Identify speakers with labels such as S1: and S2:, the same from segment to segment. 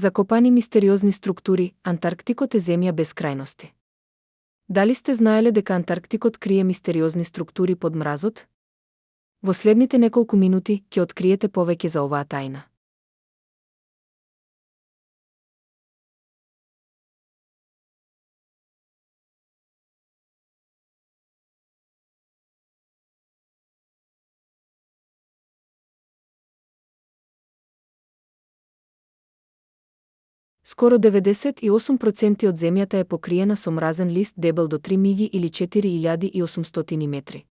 S1: Закопани мистериозни структури, Антарктикот е земја без крајности. Дали сте знаеле дека Антарктикот крие мистериозни структури под мразот? Во следните неколку минути ќе откриете повеќе за оваа тајна. Скоро 98% од земјата е покриена со мразен лист дебел до 3 миљи или 4800 метри.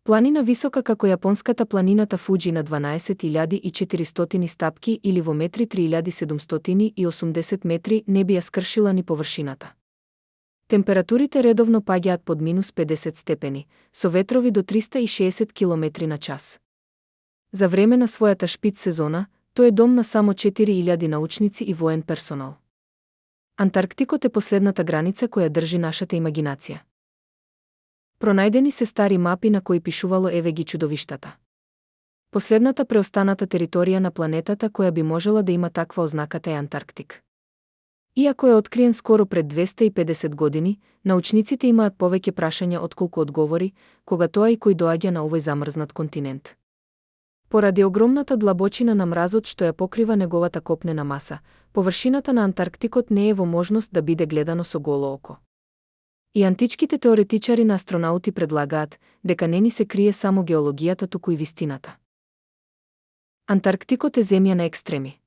S1: Планина висока како јапонската планината Фуџи на 12400 стапки или во метри 3780 метри не би ја скршила ни површината. Температурите редовно паѓаат под минус 50 степени, со ветрови до 360 км на час. За време на својата шпиц сезона, тој е дом на само 4000 научници и воен персонал. Антарктикот е последната граница која држи нашата имагинација. Пронајдени се стари мапи на кои пишувало еве ги чудовиштата. Последната преостаната територија на планетата која би можела да има таква ознаката е Антарктик. Иако е откриен скоро пред 250 години, научниците имаат повеќе прашања отколку одговори, кога тоа и кој доаѓа на овој замрзнат континент. Поради огромната длабочина на мразот што ја покрива неговата копнена маса, површината на Антарктикот не е во можност да биде гледано со голо око. И античките теоретичари на астронаути предлагаат дека не ни се крие само геологијата, туку и вистината. Антарктикот е земја наекстреми.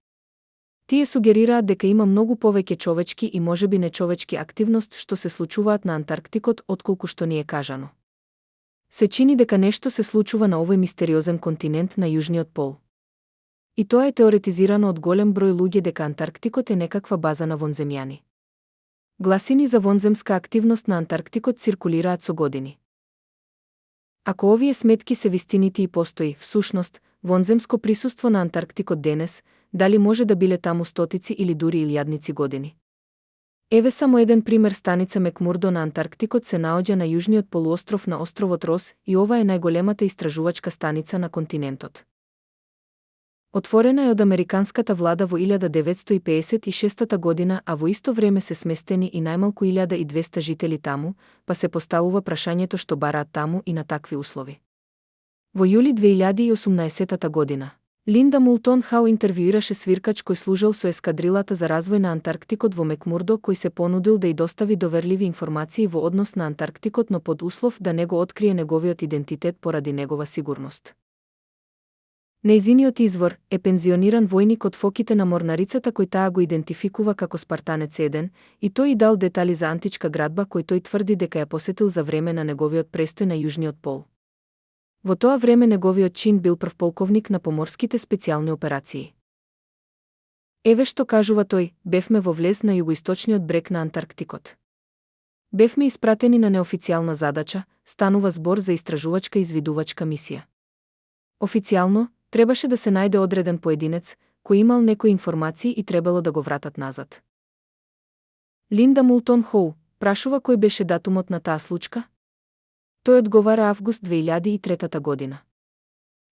S1: Тие сугерираат дека има многу повеќе човечки и можеби нечовечки активност што се случуваат на Антарктикот отколку што ни е кажано. Се чини дека нешто се случува на овој мистериозен континент на јужниот пол. И тоа е теоретизирано од голем број луѓе дека Антарктикот е некаква база на вонземјани. Гласини за вонземска активност на Антарктикот циркулираат со години. Ако овие сметки се вистините и постои, всушност, вонземско присуство на Антарктикот денес, дали може да биле таму стотици или дури илјадници години? Еве само еден пример: станица Мекмурдо на Антарктикот се наоѓа на јужниот полуостров на островот Рос и ова е најголемата истражувачка станица на континентот. Отворена е од американската влада во 1956 година, а во исто време се сместени и најмалку 1200 жители таму, па се поставува прашањето што бараат таму и на такви услови. Во јули 2018 година, Линда Мултон Хау интервјуираше свиркач кој служел со ескадрилата за развој на Антарктикот во Мекмурдо, кој се понудил да ѝ достави доверливи информации во однос на Антарктикот, но под услов да не го открие неговиот идентитет поради негова сигурност. Нејзиниот извор е пензиониран војник од фоките на морнарицата кој таа го идентификува како Спартанец 1 и тој и дал детали за античка градба кој тој тврди дека ја посетил за време на неговиот престој на јужниот пол. Во тоа време неговиот чин бил првполковник на поморските специјални операции. Еве што кажува тој: бевме во влез на југоисточниот брег на Антарктикот. Бевме испратени на неофицијална задача, станува збор за истражувачка извидувачка мисија. Официјално, требаше да се најде одреден поединец, кој имал некои информации и требало да го вратат назад. Линда Мултон Хоу прашува кој беше датумот на таа случка? Тој одговара август 2003 година.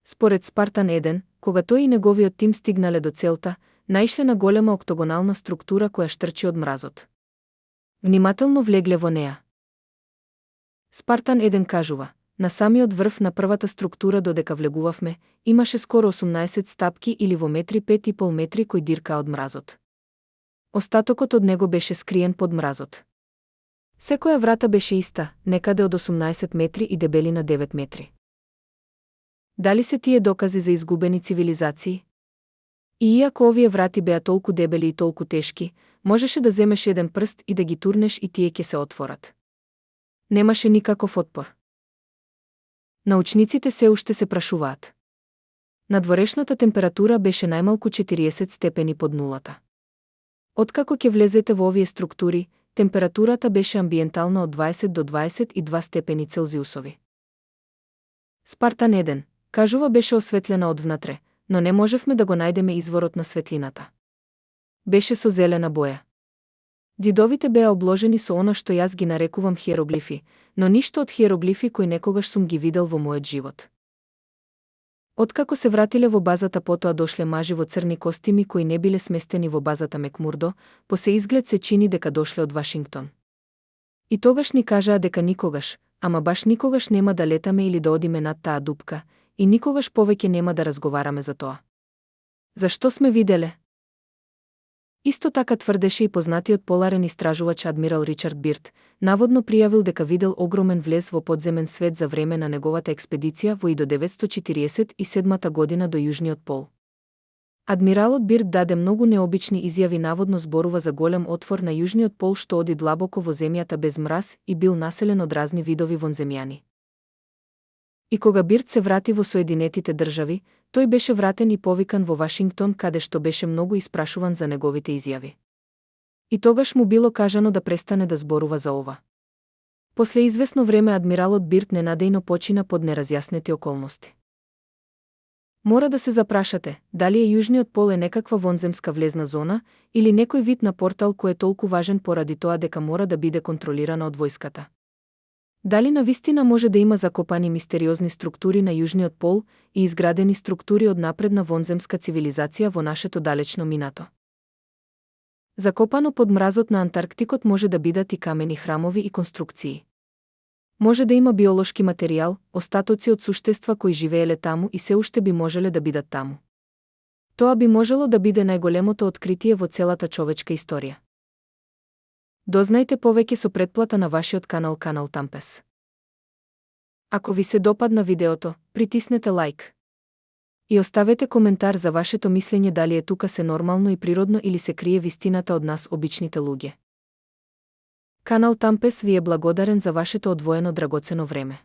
S1: Според Спартан 1, кога тој и неговиот тим стигнале до целта, наишле на голема октогонална структура која штрчи од мразот. Внимателно влегле во неа. Спартан 1 кажува: на самиот врв на првата структура додека влегувавме, имаше скоро 18 стапки или во метри 5,5 метри кој дирка од мразот. Остатокот од него беше скриен под мразот. Секоја врата беше иста, некаде од 18 метри и дебелина 9 метри. Дали се тие докази за изгубени цивилизации? И иако овие врати беа толку дебели и толку тешки, можеше да земеш еден прст и да ги турнеш и тие ќе се отворат. Немаше никаков отпор. Научниците се уште се прашуваат. Надворешната температура беше најмалку 40 степени под нулата. Откако ќе влезете во овие структури, температурата беше амбиентална од 20 до 22 степени Целзиусови. Спартан 1, кажува, беше осветлена од внатре, но не можевме да го најдеме изворот на светлината. Беше со зелена боја. Дидовите беа обложени со она што јас ги нарекувам хиероглифи, но ништо од хиероглифи кои некогаш сум ги видел во мојот живот. Откако се вратиле во базата, потоа дошле мажи во црни костими кои не биле сместени во базата Мекмурдо, по се изглед се чини дека дошле од Вашингтон. И тогаш ни кажаа дека никогаш, ама баш никогаш нема да летаме или да одиме над таа дупка, и никогаш повеќе нема да разговараме за тоа. Зашто сме виделе? Исто така тврдеше и познатиот поларен истражувач адмирал Ричард Бирд, наводно пријавил дека видел огромен влез во подземен свет за време на неговата експедиција во и до 947 година до Јужниот пол. Адмиралот Бирд даде многу необични изјави, наводно зборува за голем отвор на Јужниот пол што оди длабоко во земјата без мраз и бил населен од разни видови вонземјани. И кога Бирд се врати во Соединетите држави, тој беше вратен и повикан во Вашингтон, каде што беше многу испрашуван за неговите изјави. И тогаш му било кажано да престане да зборува за ова. После извесно време адмиралот Бирд ненадејно почина под неразјаснети околности. Мора да се запрашате, дали Јужниот пол е некаква вонземска влезна зона или некој вид на портал кој е толку важен поради тоа дека мора да биде контролирана од војската. Дали навистина може да има закопани мистериозни структури на Јужниот пол и изградени структури од напредна вонземска цивилизација во нашето далечно минато? Закопано под мразот на Антарктикот може да бидат и камени храмови и конструкции. Може да има биолошки материјал, остатоци од суштества кои живееле таму и се уште би можеле да бидат таму. Тоа би можело да биде најголемото откритие во целата човечка историја. Дознајте повеќе со претплата на вашиот канал Тампес. Ако ви се допадна видеото, притиснете лайк. И оставете коментар за вашето мислење дали е тука се нормално и природно или се крие вистината од нас обичните луѓе. Канал Тампес ви е благодарен за вашето одвоено драгоцено време.